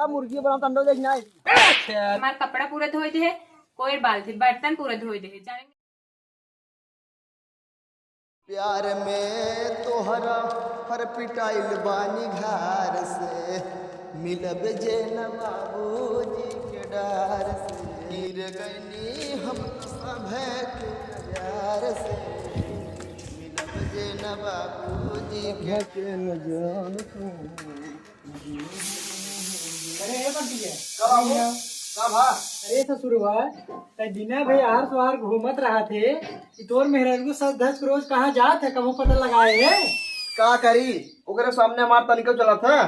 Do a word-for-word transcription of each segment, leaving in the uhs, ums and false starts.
मुर्गी बनाओ, अंडा देख नहीं। हमार कपड़ा पूरा धोए दे है, कोई बाल्टी बर्तन पूरा धोए दे है, जाने। प्यार में तोहरा हर पिटाइल बानी घर से, मिलब जे न बाबूजी के डर से। गिर गईनी हम सभे के प्यार से, मिलब जे न बाबूजी के। के न जान तू। अरे ए बंटिया, का बाबू? का भा? अरे ससुरवा, तै दिना भर आर सुहार घूमत रहत है कि तोर मेहरारू सज धज के रोज कहाँ जात है, कबहूँ पता लगाए है? का करी, ओकरे सामने हमार तनिको चलत है,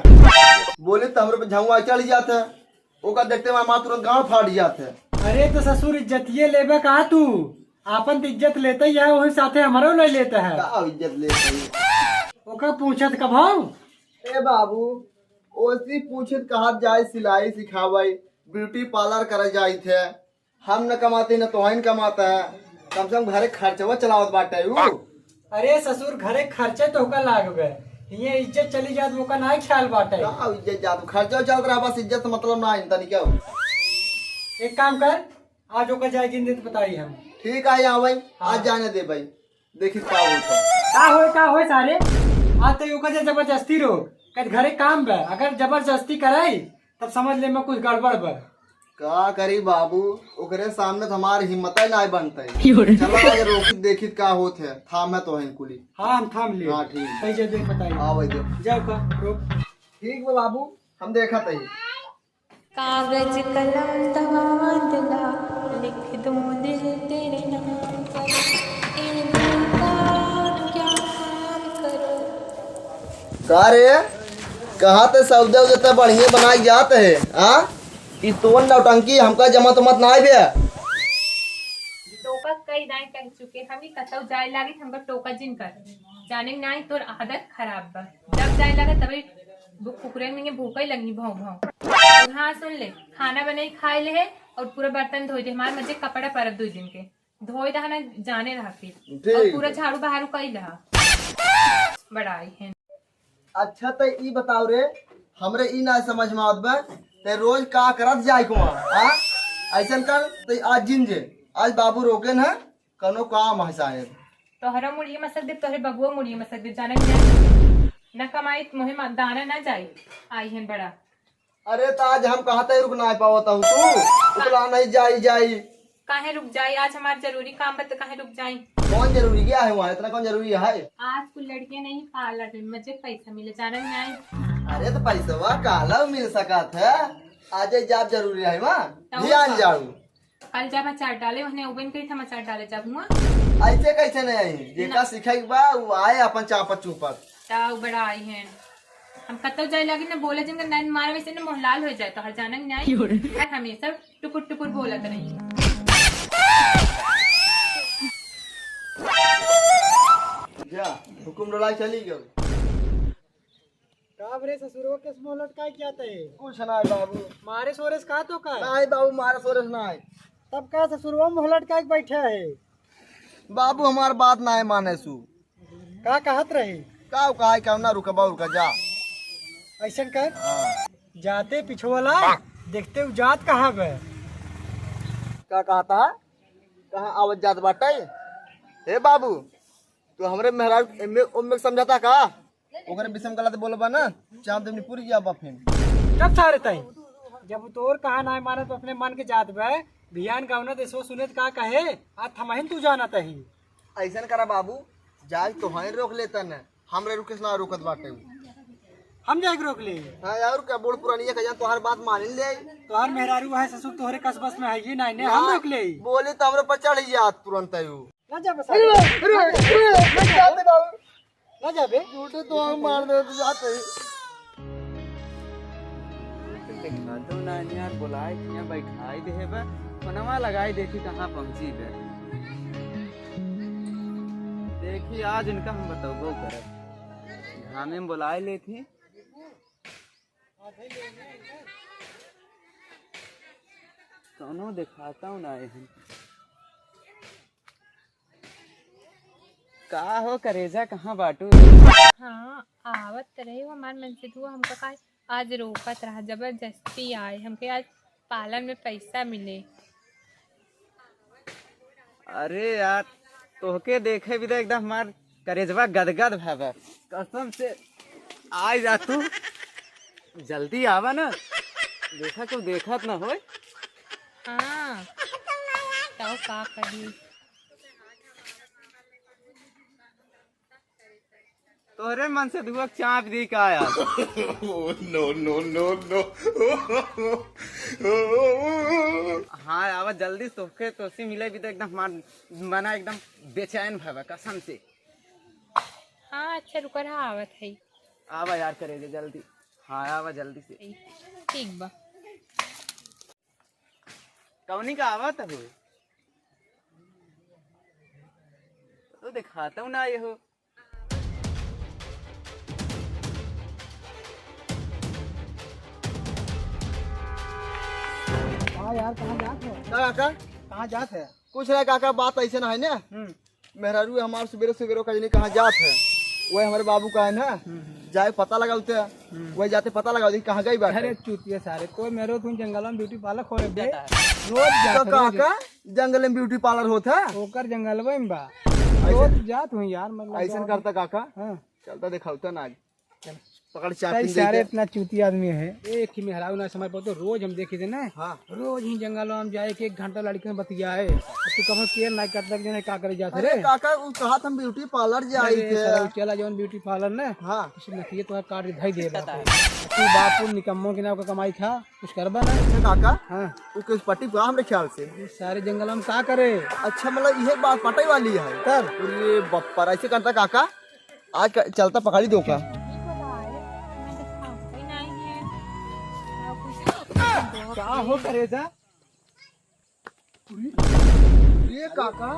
बोले तो हमरे पे झउआ चढ़ जात है, ओका देखते हमार तुरंत गाँड़ फाट जात है। अरे तो ससुर इज्जतिये लेबे का तू? आपन तो इज्जत लेते ही है, वही साथे हमरो ले लेते है। का इज्जत लेते है? ओका पूछत कब हो? ए बाबू, ओसी पूछित कहत जाए सिलाई सिखावै, ब्यूटी पार्लर करे जाइत है। हम न कमाते न तोहन कमाता है, कम से कम घरे खर्चवा चलावत बाटे उ। अरे ससुर, घरे खर्चे तोहका लागबे, हिये इज्जत चली जात ओका नाई ख्याल बाटे। का इज्जत जात, खर्चा चलत रहा बस, इज्जत से मतलब ना है तनी क्या हो। एक काम कर, आज ओका जाए जिन दे तो बताई हम। ठीक है, आवै, हाँ। आज जाने दे भाई। देखी का होत है। का होय, का होय सारे? आज तो ओकर जे जबरदस्ती रो, कद घरे काम बा, अगर जबरदस्ती कराई, तब समझ ले मैं कुछ गड़बड़ बा। का करी बाबू, ओकरे सामने तो हमार हिम्मत ही नाय बनता है। चलो आज रोकी देखी का होत है, थाम है तो है कुली। हाँ, हम थाम लिए। हाँ, ठीक। सही से देख बताई। हाँ, वही दे। जाओ का, रोक। ठीक बा बाबू, हम देखत है। कागज कलम दवा दिला, लिख दूं दिल तेरे नाम पर। ए दिलदार, क्या हाल करूं? का रे, कहाँ ते सौदा उदा ते बढ़िया बनाई जात है, आ? ई तोन नौटंकी हमका जमत उमत नाय बे। टोका कई दाई कह चुके, हम ई कतौ जाए लागी, हमका टोका जिन कर। जाने नाई तोर आदत खराब बा। जब जाए लागे तबे भू-, कुकुरे में भूखे लगी भौं भौं। और हाँ सुन ले, खाना बनाई खाए ले है और पूरा बर्तन धोई दे, हमारे मजे कपड़ा परब दो दिन के धोई दहा ना, जाने रहा फिर। ठीक। और पूरा झाड़ू बहारू कई लहा। बड़ाई है। अच्छा त ई बताओ रे, हमरे ई ना समझ में आवत बा, ते रोज का करत जाए कुआं, हाँ? ऐसन कर, ते आज जिन जे, आज बाबू रोके ना, कौनो काम है शायद। तोहरा मुड़िए मसक दे, तोहरे बबुआ मुड़िए मसक दे, जाने के जाए। न कमाई, मुहे मा-, दाना ना जाई। आई हन बड़ा। अरे, त आज हम कहाँ तक रुक ना पावत हूँ तू? उतला नहीं जाई, जाई। काहे रुक जाई? आज हमार जरूरी काम बा, त काहे रुक जाई? कौन जरूरी क्या है वहाँ? इतना कौन जरूरी है? आज कुल लड़कियां नहीं पार्लर में, मजे पैसा मिले, जाने के जाए। अरे, त पैसवा काला मिल सकत है, आज जाब जरूरी है वहाँ, तब ध्यान का? जाऊ। कल जब अचार डाले, उन्हें उबन कही था, अचार डाले जब हुआ। ऐसे कैसे नहीं आई? जेका ना। सिखाई बा, वो आए अपन चापत चुपत। ताऊ बड़ा आई हैं। हम कतौ जाए लागी ना, बोले जिनका नैन मारे वैसे ना मोहलाल हो जाए, तो हर जाना नहीं आई। क्यों रे? हर हमेशा टुकुर टुकुर बोलत रही। जा, हुकुम डोलाई चली गई। का बरे ससुरो केस मोह लटकाए क्या तय? कुछ ना है बाबू। मारे सोरेस का तो का? ना है बाबू, मारे सोरेस ना है। तब का ससुरो मोह लटकाए के बैठा है? बाबू हमार बात ना है माने सु। का कहत रही? का कहा है, का ना रुका बाबू रुका जा। ऐसन कर। हाँ। जाते पिछवाला देखते उ जात कहाँ बे? का कहता है? कहाँ आवत जात बाटे? हे बाबू, तू हमरे मेहरारू एमे ओमे समझाता का? ओकरे विषय में गलत बोलबा ना, चाप देबनी पूरी जाबा फिर। कब सारे ताई? जब तोर कहा ना मानत अपने मन के जात बे, बिहान गावना देसो सुने त का कहे, आ थमहिन तू जानत ही। ऐसन करा बाबू, जाए तो हैं रोक लेता न, हमरे रुकेश ना रोकत बाटे। हम जाए के रोक ले। हाँ यार, का बूढ़ पुरानिया का जान तोहार बात मान ले। तोहार मेहरारू है ससुर तोहरे कस बस में है ये नहीं, नहीं, हम ना, रोक ले। बोले तो हमरे पर चढ़ ही जात तुरंत है वो। ना जा बस। अरे, अरे, अरे, अरे, ना जाते बाबू। ना जाबे। झूठे तो हम मार दे तो जाते ही। देखा तो ना यार, बुलाए के यहाँ बैठाई दे बे, फोनवा लगाई देखी कहाँ पहुँची बे। देखी आज इनका हम बतौबो करब, घामे में बुलाए लेथी। कौनो देखाता हूँ ना एहन। का हो करेजा, कहाँ बाटू? हाँ, आवत त रहे हो हमार मन से, तू हमका काहे आज रोकत रहा, जबरदस्ती आए, हमके आज पार्लर में पैसा मिले। अरे यार, तोहके देखे भी तो एकदम हमार करेजवा गदगद भवा। कसम से आ जा तू, जल्दी आवा ना, देखा तू देखत ना होए। हाँ, तो का कही। तोहरे मन से दुआ चाप दी का यार? No, no, no, no। हाँ, आवा जल्दी, तोहके तोसी मिले भी तो एकदम हमार मना एकदम बेचैन भवा कसम से। हाँ, अच्छा रुका रहा, आवत है। आवा यार करेजा जल्दी। हाँ, आवा जल्दी से। ठीक बा। कौनी का आवत हो? तो दिखाता हूँ ना ये हो। हाँ यार, कहाँ जात है? का काका? कहाँ जात है? कुछ ना काका, बात ऐसे ना है ना। हम्म। मेहरारू हमार सुबेरे सुबेरे का जनी कहाँ जात है, वही हमारे बाबू का है ना, हम्म। जाए पता लगावते हैं, हम्म। वही जाते पता लगावते कहाँ गई बात अरे है। चूतिया सारे, कोई मेहरारू तुम जंगल में ब्यूटी पार्लर खोले बे। जाता है। रोज तो जात है, रोज। काका, जंगल में ब्यूटी पार्लर होत है? ओकर जंगलवे में बा। ऐसे रोज जात हूँ यार, मतलब ऐसन जाओ। करता काका? हाँ। चलता दिखावता ना आज। चल। पकड़ कई चाबी दे सारे के। इतना चूती आदमी है। एक ही मेहरारू ना समझ पाते, रोज हम देखी थे ना। हाँ। रोज ही जंगल में जाए के एक घंटा लड़के में बतियाए। अब तू कभी केयर ना करता कि जने का करे जात अरे रे। काका, उ कहा हम ब्यूटी पार्लर जाई अरे थे। साला, उ चला जौन ब्यूटी पार्लर ना। हाँ। उसे नकिए तो काट के धई दे बाटे। तू बापू निकम्मो के नाम का कमाई खा। कुछ करबा ना। अच्छा काका, हाँ। वो कुछ पट्टी पूरा हमरे ख्याल से। ये सारे जंगल में का करे? अच्छा, मतलब, ये बात पटाई वाली है। तब? अरे बप्पर, ऐसे करता काका, आज का, चलता पकड़ी दो का। का हो करेजा? ये काका,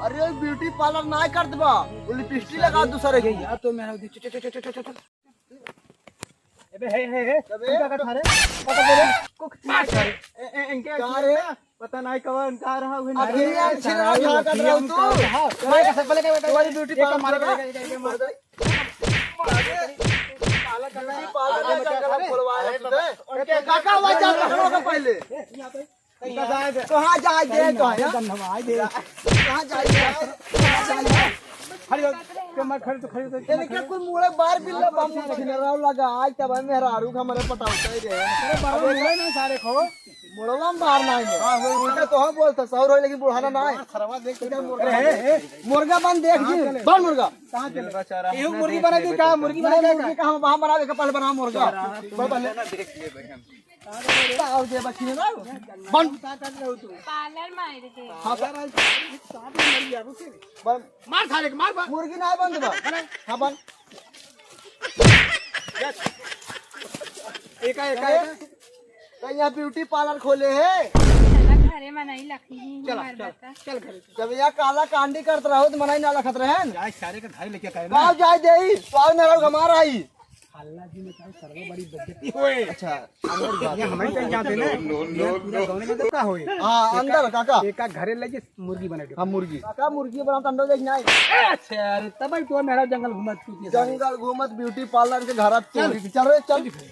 अरे ब्यूटी पार्लर ना कर देबा, वो लिपस्टिक लगा दूसरे ये की। यार तो मेरा चल, चल, चल। अबे, हे, हे, हे, अबे, तू का कर रे? का कर रे? कुछ मार सारे। ए, ए, इनके का रे? पता नहीं कब इनका रहा, उन्हें अभी नहीं यार, पता। छिलवा खा कर रहा हूँ तू। हाँ, भाई, कसम, पहले क्या बेटा? तुम्हारी ब्यूटी पार्लर मारेगा, मारेगा। एक, एक, एक, एक, मार। ब्यूटी पार्लर का जंगल खुलवाया तूने। उनके काका, आवाज जा, पकड़ो का पहले। ए, यहाँ पे। कहाँ जाए दे? कहाँ जाए दे? कहाँ जाए दे? खड़ी हो, के मत खड़ी तो खड़ी हो, ये देखिए, कोई मुड़े बार बिल्ला बम छिनराव लगा, आज तब मेहरारू का हमारे पटावता ही रे। अरे, बाबा, मुड़े ना सारे खो। मुड़वा में बाहर ना है। हाँ, वो उल्टा तो हम बोलते, सौर हो, लेकिन बुढ़ाना ना है। सरवा देख के मुर्गा। अरे, हे, हे। मुर्गा बन देख जी, बन मुर्गा। कहाँ चले? एहू मुर्गी बना दी का? मुर्गी बना नहीं, दी का? मुर्गी का हम वहाँ बनावे के, पहले बना मुर्गा। पहले, पहले। आओ जे बच्ची ना। बन। पार्लर मार दे। हाँ, बन। मार साले के, मार, मार। मुर्गी ना बंद बा। हाँ, बन। एका, एका, एका। तो यहाँ ब्यूटी पार्लर खोले है। चला घरे मनाई लखी ही चला, हमार चला, बता। चल घरे चल। जब यहाँ काला कांडी करत रहो तो मनाई ना लखत रहन। जाए सारे के घर लेके काहे ना? पाव जाए देई, पाव ना रहो हमारा आई। हल्ला जी में काहे सर्व बड़ी बेइज्जती होए। अच्छा, अंदर बात ये है। हमारे कहीं जाते ना। No, no, ये पूरा no। गाँव में तो का होए? हाँ, अंदर काका। एका घरे ले जे मुर्गी बना दे। हाँ, मुर्गी। काका, मुर्गी बना तो अंदर देख नहीं। अच्छा, अरे तब ही तो मेरा जंगल घूमत तू के सारे। जंगल घूमत ब्यूटी पार्लर के घर चल। चल रे, चल।